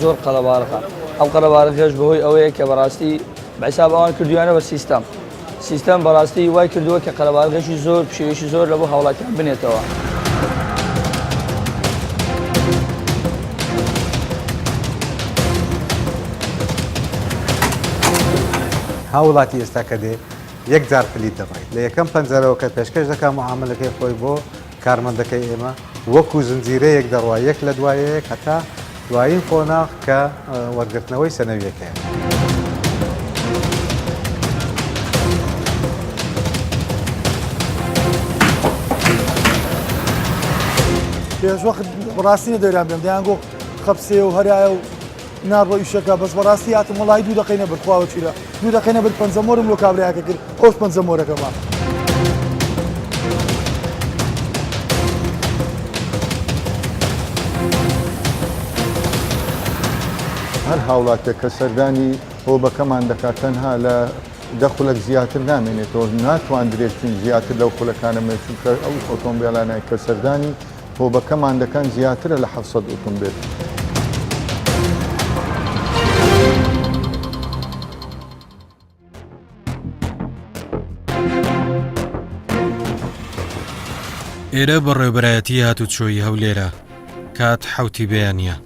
زۆر قەرەباڵغە، ئەم قەرەباڵغیەش بەهۆی ئەوەیە کە بەڕاستی بە حیساب ئەوان کردویانە بە سیستەم، سیستەم بەڕاستی وای کردووە کە قەرەباڵغێکی زۆر پشێویی زۆر لە بۆ هاوڵاتیان بنێتەوە. هاوڵاتی ئێستا کە دێ یەک جار پلیت دەبڕیت لە یەکەم پەنجەرەوە کە پێشکەش دەکا موعامەلەکەی خۆی بۆ کارمەندەکەی ئێمە وەکو زنجیرەیەک دەڕوا یەک لە دوای یەک هەتا دوایین قۆناغ کە وەرگرتنەوەی سەنەویەکەیە. پێش وەخت بەڕاستی نەدەوێران بێم دەیانگۆ خەپسێ و هەرایە و ناڕۆ ئیشەکە بەس بەڕاستی هاتم وەڵی دوو دەقەی نەبرد خوا وەکیلە دوو دەقەی نەبرد پەنجەمۆرم لۆ کابرایەکە کرد ئەوش پەنجەمۆرەکەمە. هەر هاوڵاتیەک کە سەردانی هۆبەکەمان دەکات تەنها لە دە خولەک زیاتر نامێنێتەوە، ناتواندرێت زیاتر لەو خولەکانە بمێنێت، چونکە ئەو ئۆتۆمبێلانەی کە سەردانی هۆبەکەمان دەکەن زیاترە لە 700 ئۆتۆمبێل. ئێرە بەڕێوبەرایەتی هاتوچۆی هەولێرە کات حوتی بەیانە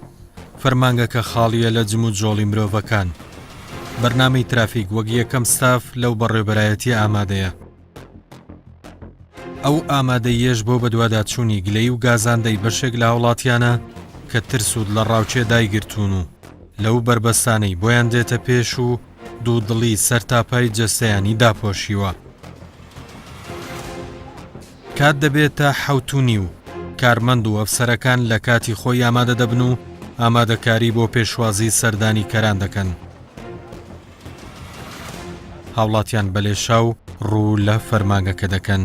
فەرمانگەکە خاڵیە لە جم و جۆڵی مرۆڤەکان بەرنامەی ترافیک وەک یەکەم ستاف لەو بەڕێوبەرایەتی ئامادەیە ئەو ئامادەییەش بۆ بەدواداچوونی گلەیی و گازاندەی بەشێک لە هاوڵاتیانە کە ترس و دڵەڕاوکێ دایگرتوون و لەو بەربەستانەی بۆیان دێتە پێش و دوودڵی سەرتاپای جەستەیانی داپۆشیوە. کات دەبێتە حەوت و نیو، کارمەند و ئەفسەرەکان لە کاتی خۆی ئامادە دەبن و ئامادەکاری بۆ پێشوازی سەردانیکەران دەکەن. هاوڵاتیان بە لێشاو ڕوو لە فەرمانگەکە دەکەن.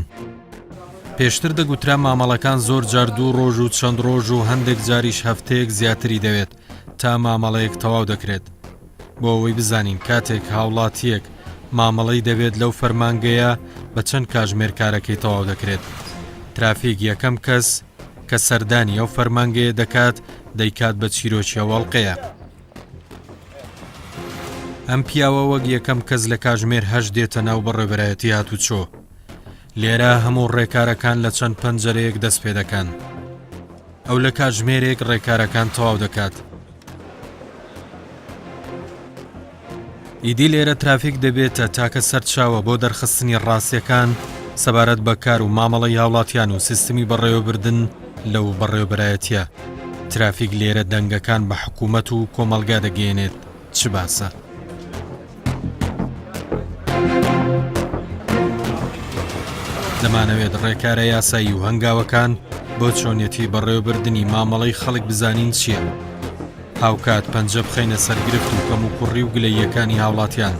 پێشتر دەگوترا مامەڵەکان زۆر جار دوو ڕۆژ و چەند ڕۆژ و هەندێک جاریش هەفتەیەک زیاتری دەوێت تا مامەڵەیەک تەواو دەکرێت. بۆ ئەوەی بزانین کاتێک هاوڵاتییەک مامەڵەی دەوێت لەو فەرمانگەیە بە چەند کاژمێر کارەکەی تەواو دەکرێت. ترافیک یەکەم کەس کە سەردانی ئەو فەرمانگەیە دەکات دەیکات بە چیرۆکی ئەو ئەڵقەیە. ئەم پیاوە وەک یەکەم کەس لە کاژمێر هەشت دێتە ناو بەڕێوەبەرایەتی هاتوچۆ. لێرە هەموو ڕێکارەکان لە چەند پەنجەرەیەک دەست پێ دەکەن. ئەو لە کاتژمێرێک ڕێکارەکان تەواو دەکات. ئیدی لێرە ترافیک دەبێتە تاکە سەرچاوە بۆ دەرخستنی ڕاستیەکان سەبارەت بە کار و مامەڵەی هاوڵاتیان و سیستمی بەڕێوەبردن لەو بەڕێوەبەرایەتیە. ترافیک لێرە دەنگەکان بە حکومەت و کۆمەڵگا دەگەیەنێت چ باسە. دەمانەوێت ڕێکارە یاسایی و هەنگاوەکان بۆ چۆنیەتی بەڕێوەبردنی مامەڵەی خەڵک بزانین چییە. هاوکات پەنجە بخەینە سەر گرفت و کەموکوڕی و گلەییەکانی هاوڵاتیان.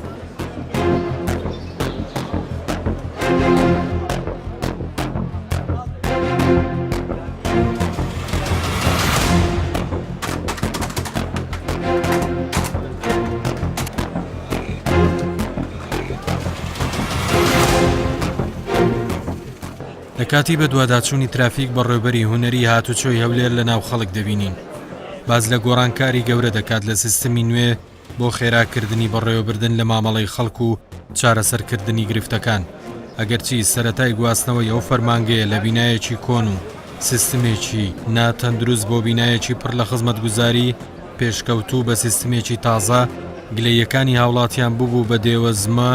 لە کاتی بەدواداچوونی ترافیک بەڕێوبەری هونەری هاتوچۆی هەولێر لە ناو خەڵک دەبینین باس لە گۆڕانکاری گەورە دەکات لە سیستمی نوێ بۆ خێراکردنی بەڕێوەبردن لە مامەڵەی خەڵک و چارەسەرکردنی گرفتەکان، ئەگەرچی سەرەتای گواستنەوەی ئەو فەرمانگەیە لە بینایەکی کۆن و سیستمێکی نا تەندروست بۆ بینایەکی پڕ لە خزمەتگوزاری پێشکەوتوو بە سیستمێکی تازە، گلەییەکانی هاوڵاتیان ببوو بە دێوەزمە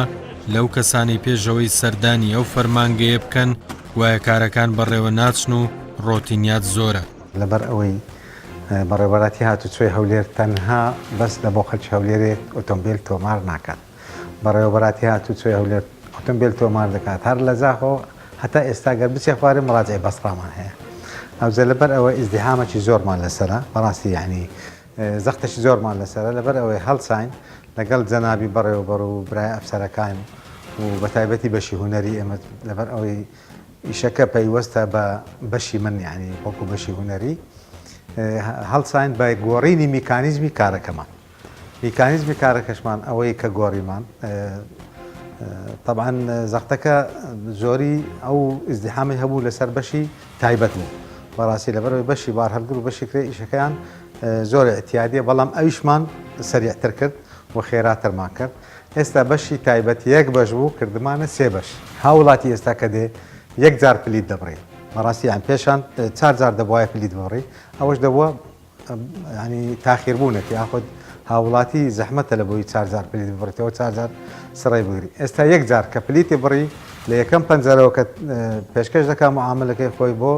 لەو کەسانەی پێش ئەوەی سەردانی ئەو فەرمانگەیە بکەن گوایە کارەکان بەڕێوە ناچن و ڕۆتینیات زۆرە. لەبەر ئەوەی بەڕێوەبەرایەتی هاتوچۆی هەولێر تەنها بەس لە بۆ خەلکی هەولێرێ ئۆتۆمبێل تۆمار ناکات. بەڕێوەبەراتی هاتوچۆی هەولێر ئۆتۆمبێل تۆمار دەکات هەر لە زاخۆ هەتا ئێستا گەر بچێ خوارێ مڕاجعی بەسڕامان هەیە. ئەوجە لەبەر ئەوە ئیزدیحامەکی زۆرمان لەسەرە بەڕاستی یانی زەختەکی زۆرمان لەسەرە لەبەر ئەوەی هەڵساین لەگەڵ جەنابی بەڕێوەبەر و برای ئەفسەرەکان و بەتایبەتی بەشی هونەری ئێمە لەبەر ئەوەی ئیشەکە پەیوەستە بە بەشی من یانی وەکو بەشی هونەری هەڵساین بە گۆڕینی میکانیزمی کارەکەمان میکانیزمی کارەکەشمان ئەوەی کە گۆڕیمان طبعا زەختەکە زۆری ئەو ئیزدیحامی هەبوو لەسەر بەشی تایبەت بوو بەڕاستی لەبەرەوەی بەشی بارهەڵگر و بەشی کرێ ئیشەکەیان. زۆر ئیعتیادیە بەڵام ئەویشمان سەریعتر کرد و خێراترمان کرد ئێستا بەشی تایبەت یەک بەش بوو کردمانە سێ بەش هاوڵاتی ئێستا کە دێ یەک جار پلیت دەبڕی بەڕاستی یان پێشان چار جار دەبوایە پلیت ببڕی ئەوەش دەبووە ینی تاخیر بوونێک یاخود هاوڵاتی زەحمەتە لە بۆی چار جار پلیت ببڕیتەوە چار جار سڕی بگری ئێستا یەک جار کە پلیتی بڕی لە یەکەم پەنجەرەوە کە پێشکەش دەکا معاملەکەی خۆی بۆ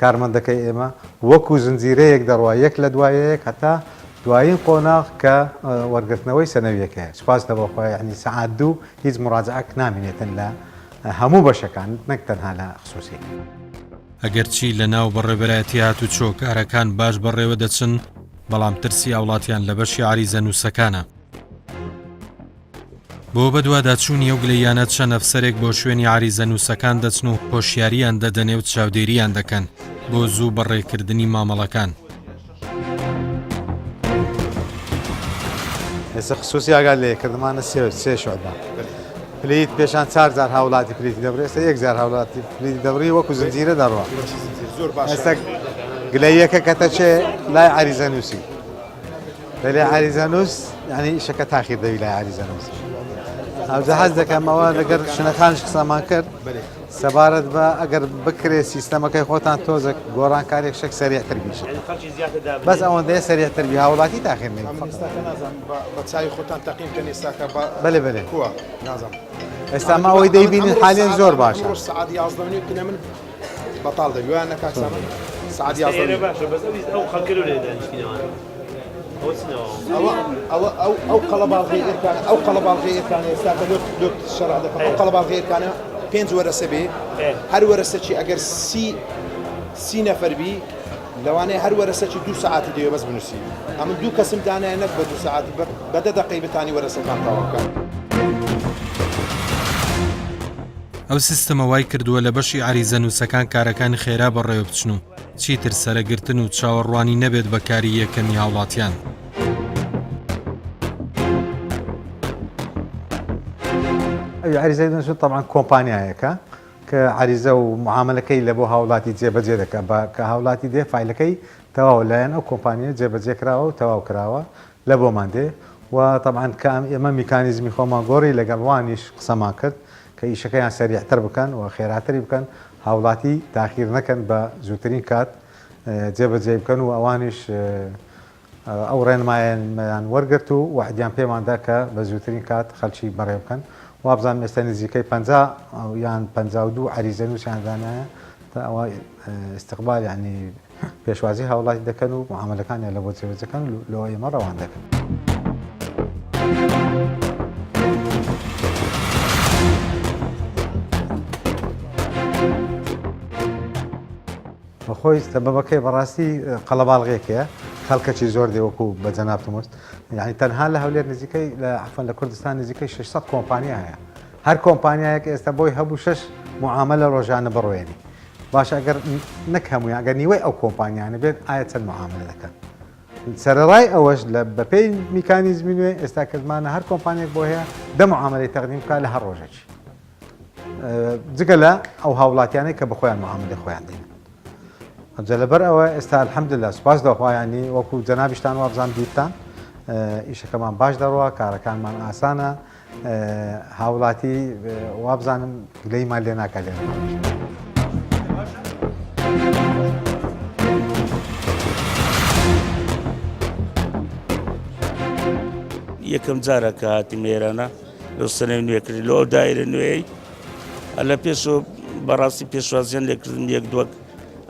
کارمەندەکەی ئێمە وەکو زنجیرەیەک دەڕوا یەک لە دوای یەک هەتا دوایین قۆناغ کە وەرگرتنەوەی سەنەویەکەیە سوپاس لە بۆ خوا یەعنی سەعات دوو هیچ مڕاجعەک نامینێتن لە هەموو بەشەکان نەک تەنها لە خسوسی. ئەگەرچی لە ناو بەڕێوبەرایەتی هاتوچۆ کارەکان باش بەڕێوە دەچن، بەڵام ترسی هاوڵاتیان لە بەشی عەریزەنووسەکانە. بۆ بەدواداچوونی ئەو گلەییانە چەند ئەفسەرێک بۆ شوێنی عەریزەنووسەکان دەچن و هۆشیارییان دەدەنێ و چاودێرییان دەکەن بۆ زوو بەڕێکردنی مامەڵەکان. ئێستا خسوسی ئاگات لێ کردمانە سێ سێ شعبە پلیت پێشان چار جار هاوڵاتی پلیتی دەبڕی ئێستا یەک جار هاوڵاتی پلیتی دەبڕی وەکو زنجیرە دەڕوا زۆر باشە ئێستا گلەیەکە کە تەچێ لای عەریزە نووسی لەلای عەریزەنووس یعنی ئیشەکە تاخیر دەوی لای عەریزەنووس ئەوجا حەز دەکەم ئەوە لەگەر شنەخانش قسەمان کرد سەبارەت بە ئەگەر بکرێ سیستەمەکەی خۆتان تۆزێک گۆڕانکاریێک شەک سەریعتر بیشت بەس ئەوەندەیە سەریعتر بی هاوڵاتی تاخیر نەبی بە چاوی خۆتان تەقیم کەن ئێستاکە بەێ بەێ کووە نازانم ئێستا ما ئەوەی دەیبینین حالیان زۆر باشە سعات 11 و کنە من بەتاڵ دەبی وایە نە کاک سامان سعات 11 ئێرە باشە بەس ئەویست ئەو خەڵکە لەو لێ دانیشتینەوە ئەوە چنەوە ئەوە ئەوە ئەو ئەو قەڵەباڵغی ئێرکانە ئەو قەڵەباڵغی ئێرکانە ئێستا کە لۆت لۆت شەرع دەکەم ئەو قەڵەباڵغی ئێرکانە پێنج وەرەسە بێ هەر وەرەسەکی ئەگەر سی سی نەفەر بی لەوانەیە هەر وەرەسەکی دوو سەعاتی دەوێ بەس بنووسی ئەمن دوو کەسم دانایە نەک بە دوو سەعاتی بە دە دەقەی بتانی وەرەسەکان تەواو بکات. ئەو سیستەمە وای کردووە لە بەشی عەریزەنووسەکان کارەکان خێرا بەڕێوەبچن و چیتر سەرەگرتن و چاوەڕوانی نەبێت بە کاری یەکەمی هاوڵاتیان. ئەوی عەریزەی دەنووسن تەبعەن کۆمپانیایەکە کە عەریزە و معامەلەکەی لە بۆ هاوڵاتی جێبەجێ دەکات بە کە هاوڵاتی دێ فایلەکەی تەواو لایەن ئەو کۆمپانیە جێبەجێ کراوە و تەواو کراوە لە بۆمان دێ و تەبعەن کە ئێمە میکانیزمی خۆمان گۆڕی لەگەڵ وانیش قسەمان کرد کە ئیشەکەیان سەریعتر بکەن و خێراتری بکەن هاوڵاتی تاخیر نەکەن بە زووترین کات جێبەجێی بکەن و ئەوانیش ئەو ڕێنمایەمان وەرگرت و وەعدیان پێمان دا کە بە زووترین کات خەلکی بەڕێ بکەن وابزانم ئێستا نزیکەی 50 یان 52 عەریزەنووسیان دانایە تا ئەوە ئیستقبال یعنی پێشوازی هاوڵاتی دەکەن و معامەلەکانیان لە بۆ جێبەجێ دەکەن و لۆ ئێمە ڕەوان دەکەن. بەخۆی سەبەبەکەی بەڕاستی قەڵەباڵغێک هەیە خەڵکەکی زۆر دێ وەکو بە جەنابتم وت یعنی تەنها لە هەولێر نزیکەی لە عەفوەن لە کوردستان نزیکەی 600 کۆمپانیا هەیە هەر کۆمپانیایەک ئێستا بۆی هەبوو شەش معاملە ڕۆژانە بڕوێنی باشە ئەگەر نەک هەموویان ئەگەر نیوەی ئەو کۆمپانیانە بێت ئایا چەند معاملە دەکەن سەرەڕای ئەوەش لە بەپێی میکانیزمی نوێ ئێستا کردمانە هەر کۆمپانیەک بۆ هەیە دە معاملەی تەقدیم بکات لە هەر ڕۆژێکی جگە لە ئەو هاوڵاتیانەی کە بەخۆیان معاملەی خۆیان دێنن ئەمجا لەبەر ئەوە ئێستا الحمدلله سوپاس لەخوایانی وەکو جەنابیشتان وابزان دیتان ئیشەکەمان باش دەڕوا کارەکانمان ئاسانە هاوڵاتی وابزانم گلەیمان لێ ناکا لێرە. یەکەم جارە کە هاتیم ئێرانە لەو سنەی نوێکردی لۆ ئەو دایرە نوێی لە پێشەوە بەڕاستی پێشوازیان لێکردن یەک دووەک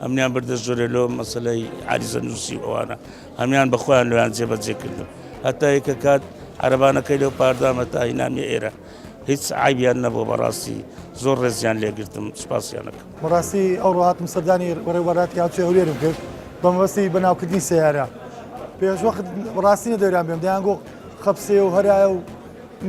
ئەمنیان بردە ژۆرێ لۆ مەسلەی عریزە نووسی ئەوانە هەمیان بە خۆیان لۆیان جێبەجێ کردم هەتا یەکە کات عەرەبانەکەی لەو پاردامە تا هینامیە ئێرە هیچ عیبیان نەبوو بەڕاستی زۆر ڕێزیان لێگرتم سوپاسیانەکەم. بەڕاستی ئەوڕۆ هاتم سەردانی بەڕێوەبەراتی هاتوچۆی هەولێرم کرد بە مەبەستی بەناوکردنی سەیارە پێش وەخت بەڕاستی نەدەوێران بێم دەیانگۆ خەپسێ و هەرایە و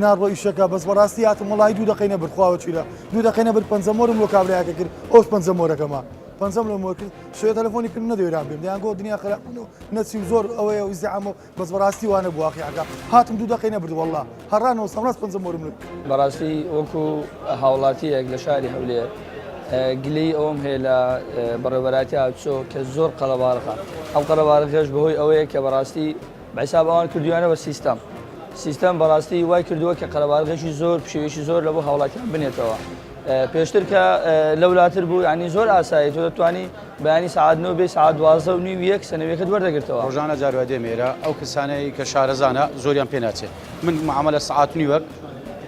ناڕۆ ئیشەکە بەس بەڕاستی هاتم وەڵی دوو دەقەی نەبرد خواوە چیرە دوو دەقەی نەبرد پەنجە مۆرم لۆ کابرایەکە کرد ئەوش پەنجە مۆرەکەما پەنجەم لۆ مۆر کرد شوێ تەلەفۆنی کردم نەدەوێران بێم دەیانگۆ دنیا خراپ بوون و نەچی و زۆر ئەوەیە و ئیزدیحام و بەس بەڕاستی وانە بوو واقیعەکە هاتم دوو دەقەی نەبرد وەڵا هەڕانەوە سەم ڕاست پەنجە مۆرم لۆ بەڕاستی وەکو هاوڵاتیەک لە شاری هەولێر. گلەیی ئەوەم هەیە لە بەڕێوەبەرایەتی هاتوچۆ کە زۆر قەرەباڵغە، ئەم قەرەباڵغیەش بەهۆی ئەوەیە کە بەڕاستی بە حیساب ئەوان کردویانە بە سیستەم، سیستەم بەڕاستی وای کردووە کە قەرەباڵغێکی زۆر پشێویی زۆر لە بۆ هاوڵاتیان بنێتەوە. پێشتر کە لەولاتر بوو یانی زۆر ئاسایی تۆ دەتوانی بەیانی سەعات نۆ بێ سەعات 12 و نیو یەک سەنەویەکەت وەردەگرتەوە. ڕۆژانە جار وای دێمە ئێرە ئەو کەسانەی کە شارەزانە زۆریان پێ ناچێت من معاملە سەعات نیوەک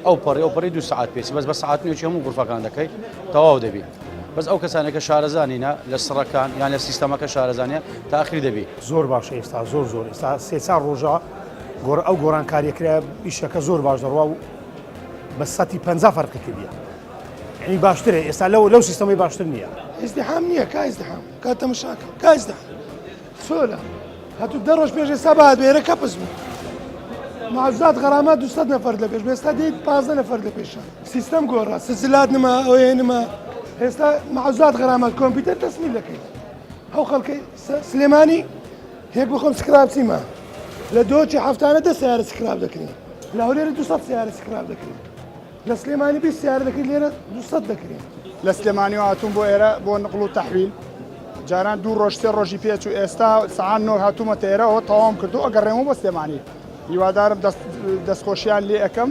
ئەو پەڕی ئەو پەڕی دوو سەعات پێچی بەس بە سەعات نیوەکی هەموو غرفەکان دەکەی تەواو دەبی بەس ئەو کەسانە کە شارەزانینە لە سڕەکان یان لە سیستەمەکە شارەزانە تاخیر دەبی. زۆر باشە ئێستا زۆر زۆر ئێستا سێ چار ڕۆژە گۆڕ ئەو گۆڕانکاریە کرا ئیشەکە زۆر باش دەڕوا و بە سەتی 50 فەرقی کردیە یعنی باشترە ئێستا لەو لەو سیستەمەی باشتر نییە. ئیزدیحام نییە کا ئیزدیحام کا تەمەشاکە کا ئیزدیحام سۆلە هەتوو دە ڕۆژ پێش ئێستا بە بێرە کەپس بوو معزات غەرامات 200 نەفەر لە پێش ئێستا دێت 15 نەفەر لە پێشە سیستەم گۆڕا سجلات نما ئەوەیە نما ئێستا معزات غەرامات کۆمپیوتەر تەسمیل دەکەیت ئەو خەڵکەی سلێمانی هێک بخۆم scrap چیمە لە دۆچی هەفتانە دە سیارە scrap دەکرێت لە هەولێر 200 سیارە scrap دەکرێت لە سلێمانی 20 سیارە دەکرێت لێرە 200 دەکرێت. لە سلێمانیەوە هاتووم بۆ ئێرە بۆ نقل و تەحویل جاران دوو ڕۆژ سێ ڕۆژی پێچوو ئێستا سەعات نۆ هاتوومەتە ئێرەوە تەواوم کردو ئەگەڕێمەوە بۆ سلێمانی هیوادارم دەستخۆشیان لێ ئەکەم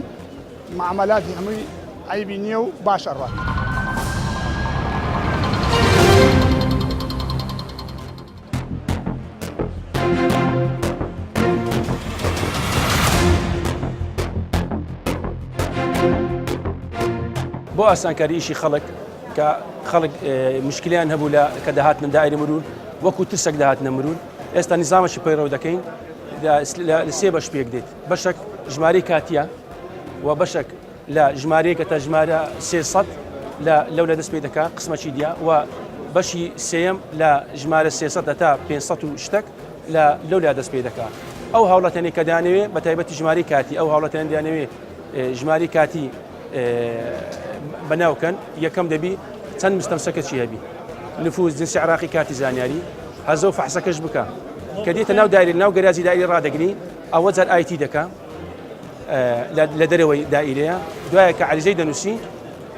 معامەلاتی هەمووی عەیبی نییە و باش ئەڕوات. بۆ ئاسانکاری ئیشی خەڵک کە خەڵک مشکلیان هەبوو لە کە دەهاتنە دایرە مرور وەکو ترسێک دەهاتنە مرور ئێستا نیزامەکی پەیڕەو دەکەین لە سێ بەش پێک دێت بەشێک ژمارەی کاتیە و بەشێک لە ژمارەیەکە تا ژمارە 300 لە لەو لە دەست پێ دەکا قسمەکی دیە و بەشی سێم لە ژمارە 300 تا 500 و شتێک لە لەو لا دەست پێ دەکا ئەو هاوڵاتیانی کە دانەوێ بە تایبەتی ژماری کاتی ئەو هاوڵاتیان دانەوێ ژماری کاتی بەناوکەن یەکەم دەبی چەند مستەمسەکە چی هەبی نفوز جنسی عراقی کاتی زانیاری هەزە و فەحسەکەش بکە کە دێتە ناو دایری ناو گەراجی دایری ڕادەگری ئەوە جار ئایتی دەکا لە دەرەوەی دائیرەیە دوایە کە عریزەی دەنووسی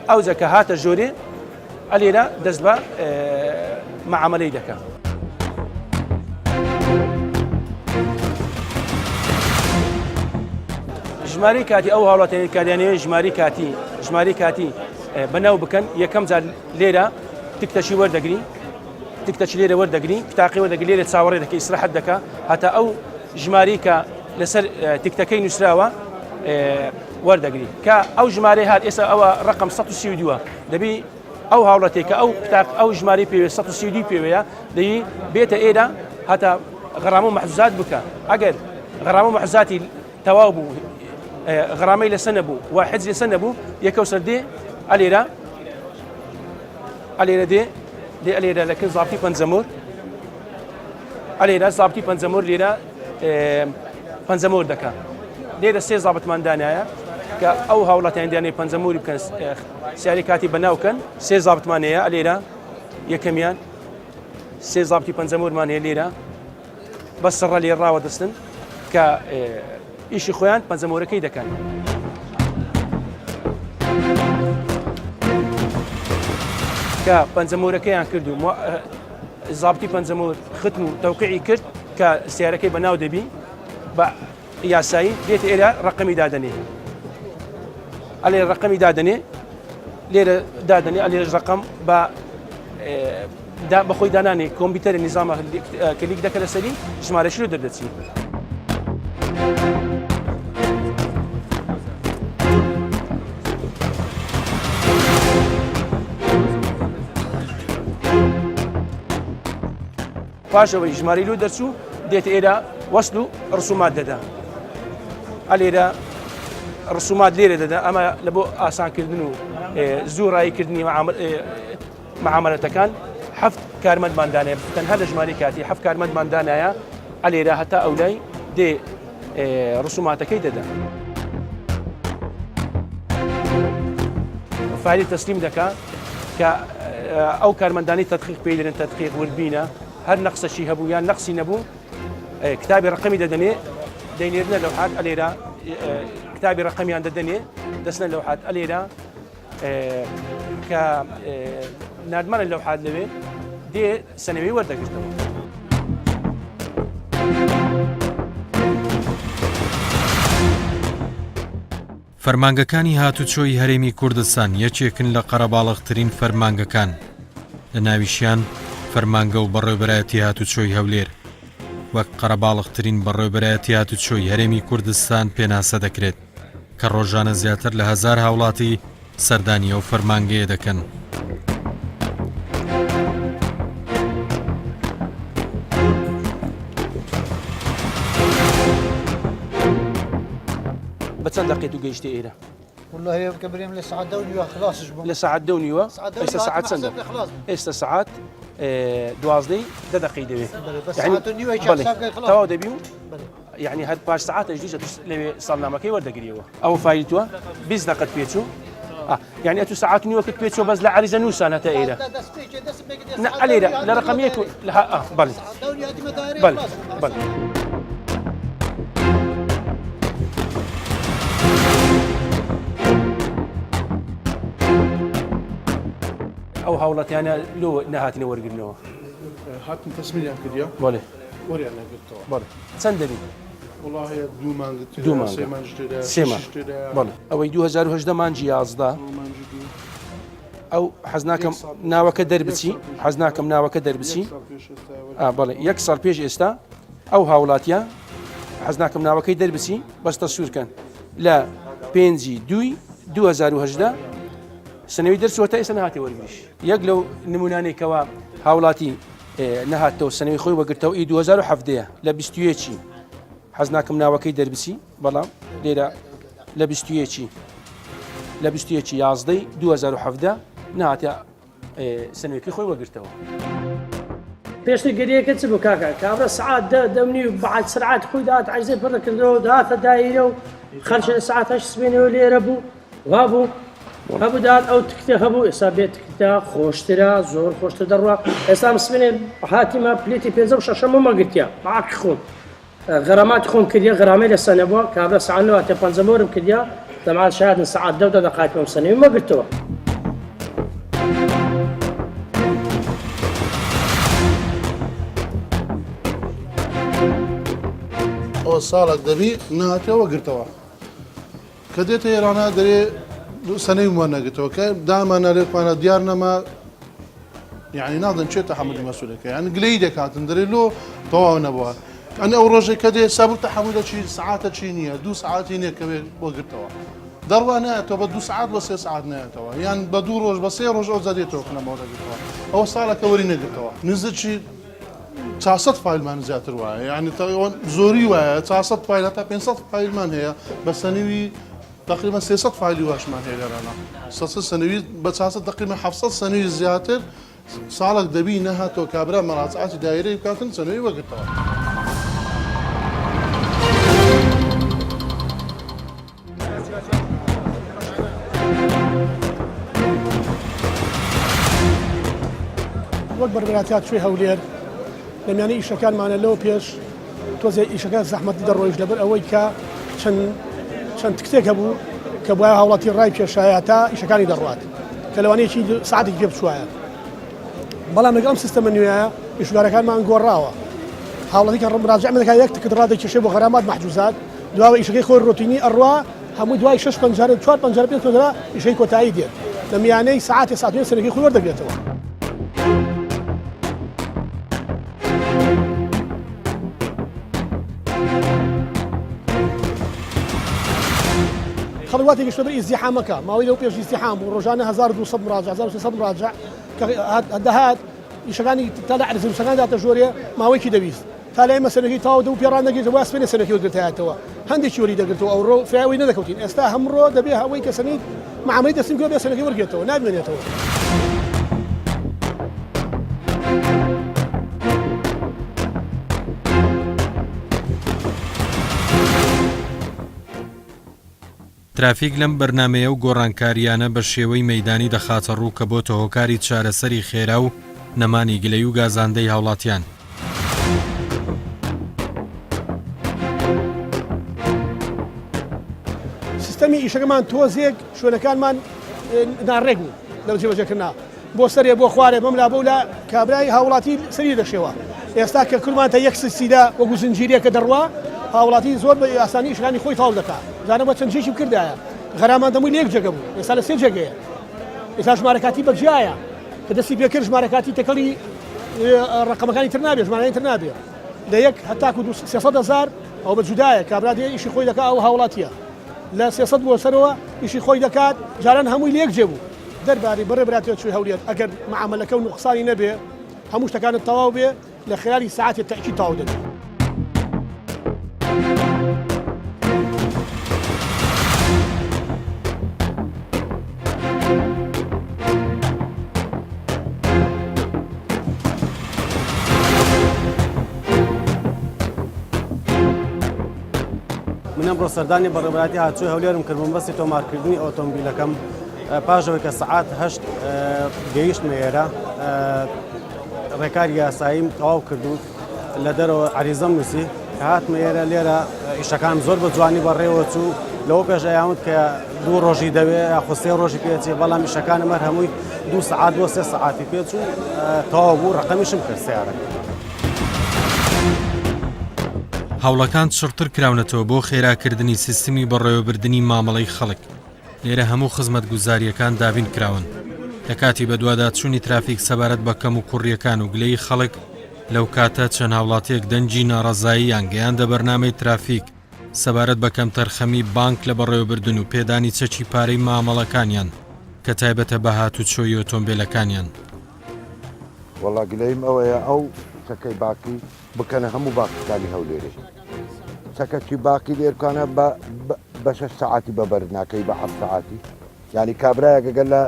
ئەوجا کە هاتە ژۆرێ ئەلێرە دەست بە معاملەی دەکا. ژمارەی کاتی ئەو هاوڵاتیانی کاریانەیە ژماری کاتی ژماری کاتی بەناو بکەن یەکەم جار لێرە تکتەشی وەردەگری تکتەچ لێرە وەردەگری پتاقی وەردەگری لێرە چاوەڕێ دەکە ئیسراحەت دەکا هەتا ئەو ژماری کە لەسەر تکتەکەی نووسراوە وەردەگری کە ئەو ژمارەی هات ئێستا ئەوە ڕقم 132 دەبی ئەو هاوڵەتێک کە ئەو پتاق ئەو ژمارەی پێوێ 132 پێوەیە دەی بێتە ئێرە هەتا غەرامە و مەحجوزات بکە ئەگەر غەرامە و مەحجوزاتی تەواو بوو غەرامەی لەسەر نەبوو و حجز لەسەر نەبوو یەکەو سەر دێ ئەلێرە ئەلێرە دێ دێ ئەلێرە لەکن زابتی پەنجەمۆر ئەلێرە زابتی پەنجەمۆر لێرە پەنجەمۆر دەکا لێرە سێ زابتمان دانایە کە ئەو هاوڵاتیان دیانەی پەنجەمۆری بکەن سیاری کاتی بەناوکەن سێ زابتمان هەیە ئەلێرە یەکەمیان سێ زابتی پەنجەمۆرمان هەیە لێرە بە سڕە لێ ڕاوەدەستن کە ئیشی خۆیان پەنجەمۆرەکەی دەکەن. کە پەنجەمۆرەکەیان کرد و زابتی پەنجەمۆر ختم و تەوقیعی کرد کە سیارەکەی بەناو دەبی بە یاسایی دێتە ئێرە ڕقمی دادەنێ ئەلێ ڕقمی دادەنێ لێرە دادەنێ ئەلێرەش ڕقم بە بەخۆی دانانێ کۆمپیوتەری نیزامە کلیک دەکە لەسەری ژمارەشی لۆ دەردەچی. پاش ئەوەی ژمارەی لۆ دەرچوو دێتە ئێرە وەسل و ڕسومات دەدا ئەلێرە ڕسومات لێرە دەدا ئەمە لە بۆ ئاسانکردن و زوو ڕایکردنی معاملەتەکان هەفت کارمەندمان دانایە تەنها لە ژمارەی کاتی هەفت کارمەندمان دانایە ئەلێرە هەتا ئەولای دێ ڕسوماتەکەی دەدا. فایلی تەسلیم دەکا کە ئەو کارمەندانی تدقیق پێی دەرێن تدقیق وردبینە هەر نەقسەشی هەبوو یان نەقسی نەبوو کتابی ڕقمی دەدەنێ دەینێرنە لەوحات ئەلێرە کتابی ڕقمیان دەدەنێ دەستنە لەوحات ئەلێرە. کە ناردمانە لەو حات لەوێ دێ سەنەوی وەردەگرتەوە. فەرمانگەکانی هاتوچۆی هەرێمی کوردستان یەکێکن لە قەرەباڵغترین فەرمانگەکان، لە ناویشیان فەرمانگە و بەڕێوبەرایەتی هاتوچۆی هەولێر وەک قەرەباڵغترین بەڕێوبەرایەتی هاتوچۆی هەرێمی کوردستان پێناسە دەکرێت کە ڕۆژانە زیاتر لە هەزار هاوڵاتی سەردانی ئەو فەرمانگەیە دەکەن. بە چەند دەقیت و گەیشتە ئێرە؟ والله کە برێم لە سعات دە و نیوە خلاصش بووم لە سعات دە و نیوە ئێستا سعات چەندە ئێستا سعات دوازدەی دە دەقەی دەوێت تەواو دەبی و یعنی هەر پاش سعاتێک دیشە لەوێ ساڵنامەکەی وەردەگریەوە ئەوە فایلی تووە 20 دقت پێچوو یعنی ئەتو سعات نیوەکت پێچوە بەس لە عریزە نووسان هەتا ئێرە لێرە لە ڕقم یەک بەڵێ بەڵێ بەڵێ. ئەو هاوڵاتیانە لۆ نەهاتنە وەرگرنەوە هاتن تەسمیلیان کردیا بەڵێ وەریان نەگرتەوە بەڵێ چەند دەبی؟ وەڵا هەیە دوو مانگ دوو مانگ سێ مانگ تێدایە سێ مانگ شەش تێدایە بەڵێ ئەوەی 2018 مانگی 11 مانگی دوو ئەو حەز ناکەم ناوەکە دەربچی حەز ناکەم ناوەکە دەربچی یەک ساڵ پێش ئێستا وەرگرتەوە. ئا بەڵێ یەک ساڵ پێش ئێستا ئەو هاوڵاتیە حەز ناکەم ناوەکەی دەربچی بەس تەسویر کەن لە پێنجی دووی 2018 سنەوی دەرچووە تا ئێستا نەهاتێ وەرگریش یەک لەو نمونانەی کەوا هاوڵاتی نەهاتەوە سەنەوی خۆی وەگرتەوە ئی 2017 لە 21 حەز ناکەم ناوەکەی دەربچی بەڵام لێرە لە 21 لە 21 یازدەی 2017 نهاتە سنوێکی خۆی وەگرتەوە. پێشتر گریەکە چ بوو کاکە کابرا سعات دە دەمنی و بەعات سرعات خۆی دات عەرزەی پڕ دەکردەوە دەهاتە دایرە و خەڵکی لە سعات هەشت سبەینەوە لێرە بوو وابوو هەبوو دات ئەو تکتە هەبوو ئێستا بێ تکتە خۆشترە زۆر خۆشتر دەڕوا ئێستا سبێنێ هاتیمە پلێتی پێنجەم و شەشەمم وەگرتیە بە عەقڵی خۆم غەراماتی خۆم کردیە غەرامەی لە سەنە بووە کابرا سەعات نۆ هاتیە پەنجەمۆرم کردیە دەمعات شایەدن سەعات دە و دە دەقایق پێم سەنەویم وەگرتەوە. ئەوە ساڵێک دەبی نەهاتیە وەگرتەوە. کە دێتە ئێرانە دەرێ سەنەویم وەرنەگرتەوە کە دامانە لێکمانە دیار نەما یعنی ناڵێن چێ تەحەمولی مەسئولەکە یعنی گلەیی دەکاتن دەرێ لۆ تەواو نەبووە ئەنی ئەو ڕۆژێک کە دێ سەبر تەحەمولە چی سعاتە چی نییە دوو سعاتی نییە کە بۆ گرتەوە دەڕوا نایەتەوە بە دوو سعات بە سێ سعات نایەتەوە یان بە دوو ڕۆژ بە سێ ڕۆژ ئەو جادێتەوە کنەمەوە دەگرتەوە ئەوە ساڵەکە وەری نەگرتەوە نزیکی 400 فایلمان زیاتر وایە یعنی زۆری وایە 400 فایل هەتا 500 فایلمان هەیە بە سەنوی تقریبا 300 فایلی واشمان هەیە لێرانە 300 سەنوی بە 400 تقریبا 700 سەنوی زیاتر ساڵک دەبی نەهاتەوە کابرا مەراجعاتی دایرەی بکاتن سەنوی وەگرتەوە. وەک بەڕێوەبەرایەتی هاتوچۆی هەولێر لە میانەی ئیشەکانمانە لەوە پێش تۆزێ ئیشەکە زەحمەتی دەڕۆیشت لەبەر ئەوەی کە چەند چەند تکتێک هەبوو کە بۆیە هاوڵاتی ڕای پێشایە تا ئیشەکانی دەڕوات کە لەوانەیەکی ساعتێکی پێ بچوایە بەڵام لەگەڵ ئەم سیستەمە نوێیە ئیشوکارەکانمان گۆڕاوە هاوڵاتی کە مراجعە دەکات یەک تکت ڕادەکێشێ بۆ غەرامات مەحجوزات دواوە ئیشەکەی خۆی ڕۆتینی ئەڕوا هەمووی دوای شەش پەنجەرە چوار پەنجەرە پێنج پەنجەرە ئیشەی کۆتایی دێت لە میانەی سەعاتێ سات و سەرەکی خۆی وەردەگرێتەوە. خەڵک وا تێگەشتووە بەر ئیزدیحامەکە ماوەی لەو پێش ئیزدیحام بوو ڕۆژانە 1200 مراجع 1300 مراجع کە دەهات ئیشەکانی تا لە عەرزە داتە ژۆرێ ماوەیەکی دەویست تا لای مەسەلەکەی تەواو دەبوو پێ ڕانەگرت وە سبەینێ سەرەکی وەرگرتایەتەوە هەندێکی وەری دەگرتەوە ئەوڕۆ فرای وەی نەدەکەوتین ئێستا هەمڕۆ دەبێ ئەوەی کە سەنید معاملەی دەستیم کردوە بێ سەرەکی وەرگێتەوە نابمێنێتەوە. ترافیک لەم بەرنامەیە و گۆڕانکارییانە بە شێوەی مەیدانی دەخاتە ڕوو کە بۆتە هۆکاری چارەسەری خێرا و نەمانی گلەی و گازاندەی هاوڵاتیان. سیستەمی ئیشەکەمان تۆزێک شوێنەکانمان. ناڕێک بوو لەو جێبەجێکردنا بۆ سەرێ بۆ خوارێ بەم لا بەو لا کابرای هاوڵاتی سەری دەشێوە ئێستا کە کردمانتە یەک سلسیلە وەکو زنجیرەیەکە دەڕوا هاوڵاتی زۆر بە ئاسانی ئیشەکانی خۆی تەواو دەکا زانە بە چەند جێکی بکردایە غەرامان دەمووی لە یەک جێگە بوو ئێستا لە سێ جێگەیە ئێستا ژمارە کاتی بە جیایە کە دەستی پێکرد ژمارە کاتی تێکەڵی ڕقەمەکانی تر نابێ ژمارەکانی تر نابێ لە یەک هەتاکو 300 هەزار ئەو بە جودایە کابرا دێ ئیشی خۆی دەکا ئەو هاوڵاتیە لە 300 بۆ سەرەوە ئیشی خۆی دەکات جاران هەمووی لە یەک جێ بوو دەرباری بەڕێ براتێ چوی هەولێر ئەگەر معامەلەکە و نوقسانی نەبێ هەموو شتەکانت تەواو بێ لە خلالی سەعاتێ تەئکید تەواو دەبێ. من ئەمڕۆ سەردانی بەڕێوەبەرایەتی هاتوچۆی هەولێرم کرد بۆ مەبەستی تۆمارکردنی ئۆتۆمبیلەکەم پاش ئەوەی کە سەعات هەشت گەیشتمە ئێرە ڕێکاری یاساییم تەواو کرد و لە دەرەوە عەریزەم نووسی کە هاتمە ئێرە لێرە ئیشەکان زۆر بە جوانی بەڕێوە چوو لەوە پێش ئەیانوت کە دوو ڕۆژی دەوێ یاخود سێ ڕۆژی پێچێ بەڵام ئیشەکانم هەر هەمووی دوو سەعات بۆ سێ سەعاتی پێچوو تەواو بوو ڕەقەمیشم کرد سەیارەکە. هەوڵەکان چڕتر کراونەتەوە بۆ خێراکردنی سیستمی بەڕێوەبردنی مامەڵەی خەڵک، لێرە هەموو خزمەتگوزارییەکان دابین کراون. لە کاتی بەدواداچوونی ترافیک سەبارەت بە کەموکوڕییەکان و گلەیی خەڵک، لەو کاتە چەند هاوڵاتییەک دەنگی ناڕەزاییان گەیاندە بەرنامەی ترافیک سەبارەت بە کەمتەرخەمی بانک لە بەڕێوەبردن و پێدانی چەکی پارەی مامەڵەکانیان کە تایبەتە بە هاتوچۆی ئۆتۆمبێلەکانیان. وەڵا گلەیم ئەوەیە ئەو چەکەی باقی بکەنە هەموو باقیەکانی هەولێرێ چەکەکی باقی لێرکانە بە بە شەش سەعاتی بە بەرد ناکەی بە حەفت سەعاتی یعنی کابرایەک ئەگەر لە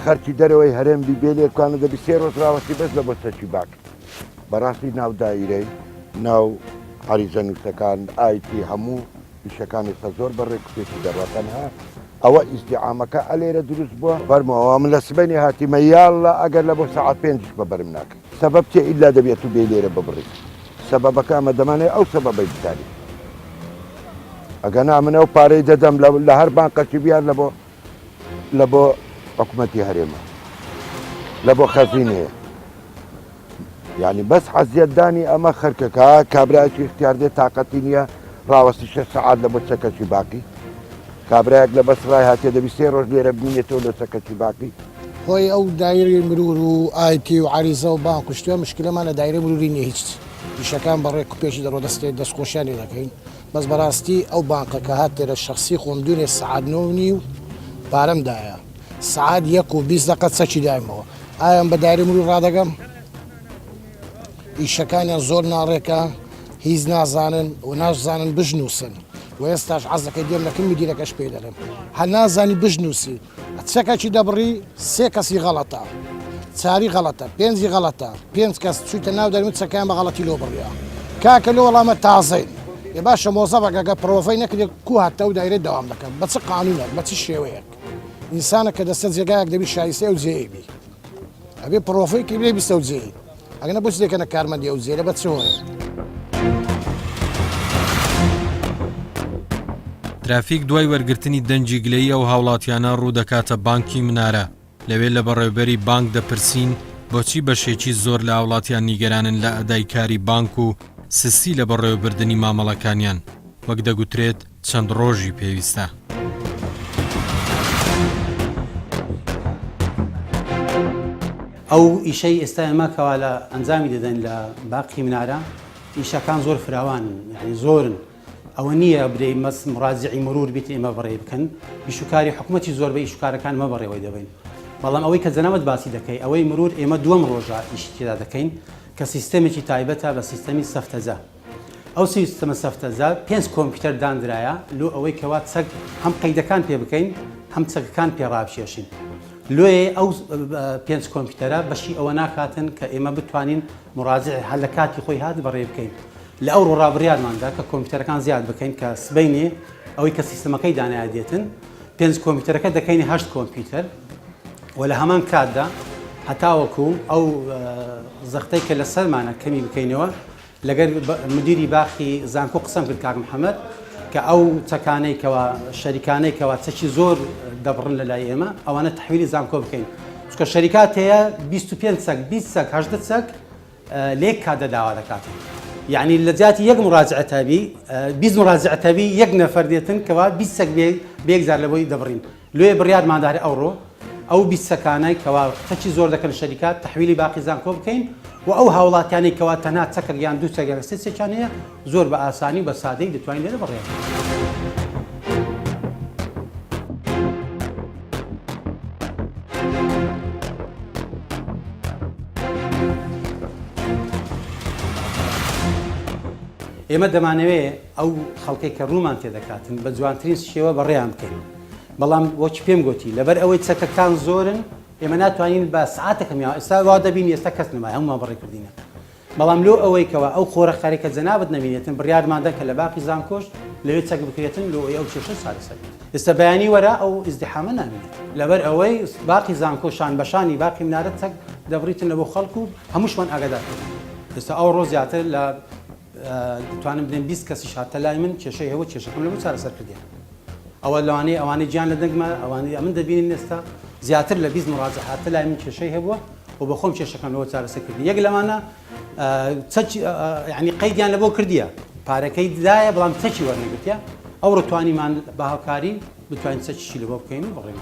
خەرکی دەرەوەی هەرێم بی بێ لێرکانە دەبی سێ ڕۆژ ڕاوەستی بەس لە بۆ چەکی باقی بەڕاستی ناو دایرەی ناو عەریزە نووسەکان ئایتی هەموو ئیشەکان ئێستا زۆر بە ڕێک و پێکی دەڕوا تەنها ئەوە ئیزدیعامەکە ئەلێرە دروست بووە فەرموو ئەوە من لە سبەینێ هاتیمە یااللە ئەگەر لە بۆ سەعات پێنجیش بە بەرم ناکەی سەبەب چیە ئیلا دەبی ئەتوو بێی لێرە ببڕی سەبەبەکە ئەمە دەمانەوێ ئەو سەبەبەی بزانین ئەگەنا من ئەو پارەی دەدەم لە هەر بانقەکی بیار لە بۆ لە بۆ حکومەتی هەرێمە لە بۆ خەزینەیە یعنی بەس عەزیەتدانی ئەمە خەرکەکە کابراایکی اختیار دێت تااقەتی نییە ڕاوەستی شە سەعات لە بۆ چەکەکی باقی کابراایەک لە بەس ڕای هاتێ دەبی سێ ڕۆژ لێرە بمینێتەوە لە چەکەکی باقی هۆی ئەو دایرەی مرور و ئایتی و عەریزە و بانک و شتە مشکلەمان لە دایرەی مروری نیە هیچ ئیشەکان بە ڕێک و پێکی دەڕۆ دەستێ دەست خۆشیان لێ دەکەین بەس بەڕاستی ئەو بانقە کە هات تێرە شەخسی خۆم دوێنێ سەعات نۆ و نیو پارەم دایە سەعات یەک و 20 دەقە چەکی دایمەوە ئایا بە دایرەی مرور ڕادەگەم ئیشەکانیان زۆر ناڕێکە هیچ نازانن و ناشزانن بژنووسن و ئێستاش عەزەکەی دێم لەکن مدیرەکەش پێی دەڵێم هەر نازانی بژنووسی چەکەکی دەبڕی سێ کەسی غەڵەتە چاری غەڵەتە پێنجی غەڵەتە پێنج کەس چوویتە ناو دەرمت چەکەیان بە غەڵەتی لۆ بڕیا کاکە لۆ وەڵامە تازەین ئێ باشە مۆزەفەک ئەگەر پرۆڤەی نەکرێت کو هاتە ئەو دایرەی دەوام دەکەن بە چ قانونێک بە چ شێوەیەک ئینسانە کە دەستە جێگایەک دەبی شایستەی ئەو جێیەی بی ئەبێ پرۆڤەی کردێ بیستە ئەو جێیەی ئەگەنە بۆچ دەکەنە کارمەندی ئەو جێرە بە چ هۆیەک. ترافیک دوای وەرگرتنی دەنگی گلەیی ئەو هاوڵاتیانە ڕوو دەکاتە بانکی منارە، لەوێ لە بەڕێوبەری بانک دەپرسین بۆچی بەشێکی زۆر لە هاوڵاتیان نیگەرانن لە ئەدای کاری بانک و سستی لە بەڕێوەبردنی مامەڵەکانیان، وەک دەگوترێت چەند ڕۆژی پێویستە. ئەو ئیشەی ئێستا ئێمە کەوا لە ئەنجامی دەدەین لە باقی منارە ئیشەکان زۆر فراوانن یعنی زۆرن ئەوە نییە برێی مەس مڕاجعی مرور بیت ئێمە بەڕێ بکەن ئیشوکاری حکوومەتی زۆر بە ئیشکارەکان مە بەڕێوەی دەبین بەڵام ئەوەی کە جەنابت باسی دەکەی ئەوەی مرور ئێمە دووەم ڕۆژە ئیشی تێدا دەکەین کە سیستەمێکی تایبەتە بە سیستەمی سەفتەجە ئەو سیستەمە سەفتەجە پێنج کۆمپیوتەر داندرایە لۆ ئەوەی کەوا چەک هەم قەیدەکان پێ بکەین هەم چەکەکان پێ ڕابکێشین لۆیێ ئەو پێنج کۆمپیوتەرە بەشی ئەوە ناکاتن کە ئێمە بتوانین مڕاجع هەر لە کاتی خۆی هات بەڕێ بکەین لە ئەو ڕۆڕا بڕیارماندا کە کۆمپیوتەرەکان زیاد بکەین کە سبەینێ ئەوەی کە سیستەمەکەی دانایە دێتن پێنج کۆمپیوتەرەکە دەکەین هەشت کۆمپیوتەر و لە هەمان کاتدا هەتاوەکو ئەو زەختەی کە لەسەرمانە کەمی بکەینەوە لەگەر مدیری باخی زانکۆ قسەم کرد کاک محەمەد. کە ئەو چەکانەی کەوا شەریکانەی کەوا چەکی زۆر دەبڕن لە لای ئێمە ئەوانە تەحویلی زانکۆ بکەین چونکە شەریکات هەیە 25 چەک 20 چەک 18 چەک لە یەک کاتدا داوا دەکاتن یعنی لە جیاتی یەک مراجعە تابی 20 مراجعە تابی یەک نەفەر دێتن کەوا 20 چەک بێ بێک جار لە بۆی دەبڕین لۆیە بڕیارمان دا هەر ئەوڕۆ ئەو 20 چەکانەی کەوا چەکی زۆر دەکەن شەریکات تەحویلی باقی زانکۆ بکەین و ئەو هاوڵاتیانەی کەوا تەنها چەکەک یان دوو چەک یان سێ چەکیان هەیە زۆر بە ئاسانی و بە سادەی دەتوانین لێرە بڕێن. ئێمە دەمانەوێ ئەو خەڵکەی کە ڕوومان تێدەکاتن بە جوانترین شێوە بەڕێیان بکەین بەڵام وەکی پێم گوتی لەبەر ئەوەی چەکەکان زۆرن ئێمە ناتوانین بە سعاتەکەم یا ئێستا وا دەبین ئێستا کەس نەمایە هەموومان بەڕێ کردینە بەڵام لۆ ئەوەی کەوا ئەو خۆرە خەرێکە جەنابت نەمینێتن بڕیارمان دا کە لە باقی زانکۆش لەوێ چەک بکرێتن لۆ ئەوەی ئەو کێشە چارەسەر بێت ئێستا بەیانی وەرە ئەو ئیزدیحامە نامینێت لەبەر ئەوەی باقی زانکۆ شان بەشانی باقی منارە چەک دەبڕیتن لە بۆ خەڵک و هەمووشمان ئاگادار کردن ئێستا ئەوڕۆ زیاتر لە دەتوانم بلێم 20 کەسیش هاتە لای من کێشەی هەبوو کێشەکەم لەبۆ چارەسەر کردیان ئەوە لەوانەیە ئەوانەی گیان لە دەنگمە ئەوانەی ئەمن دەبینن ئێستا زیاتر لە 20 مراجع هاتە لای من کێشەی هەبووە و بە خۆم کێشەکەم لەوە چارەسەر کردی یەک لەمانە چەکی یعنی قەیدیان لەبۆ کردیە پارەکەی دایە بەڵام چەکی وەرنەگرتیە ئەو ڕتوانیمان بە هاوکاری بتوانین چەکیشی لەبۆ بکەین و بڕین.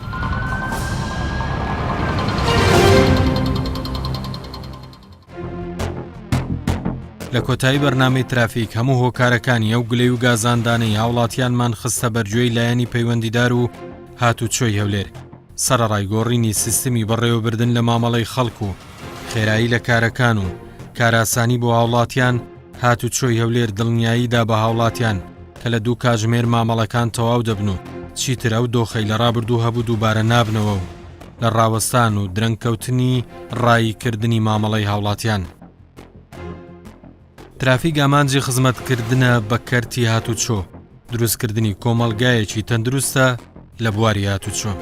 لە کۆتایی بەرنامەی ترافیک هەموو هۆکارەکانی ئەو گلەی و گازاندانەی هاوڵاتیانمان خستە بەرگوێی لایەنی پەیوەندیدار و هاتوچۆی هەولێر سەرەڕای گۆڕینی سیستمی بەڕێوەبردن لە مامەڵەی خەڵک و خێرایی لە کارەکان و کاراسانی بۆ هاوڵاتیان هاتوچۆی هەولێر دڵنیایی دا بە هاوڵاتیان کە لە دوو کاژمێر مامەڵەکان تەواو دەبن و چیتر ئەو دۆخەی لە ڕابردوو هەبوو دووبارە نابنەوە و لە ڕاوەستان و درەنگکەوتنی ڕایی کردنی مامەڵەی هاوڵاتیان. ترافیک ئامانجی خزمەتکردنە بە کەرتی هاتوچۆ، دروستکردنی کۆمەڵگایەکی تەندروستە لە بواری هاتوچۆ.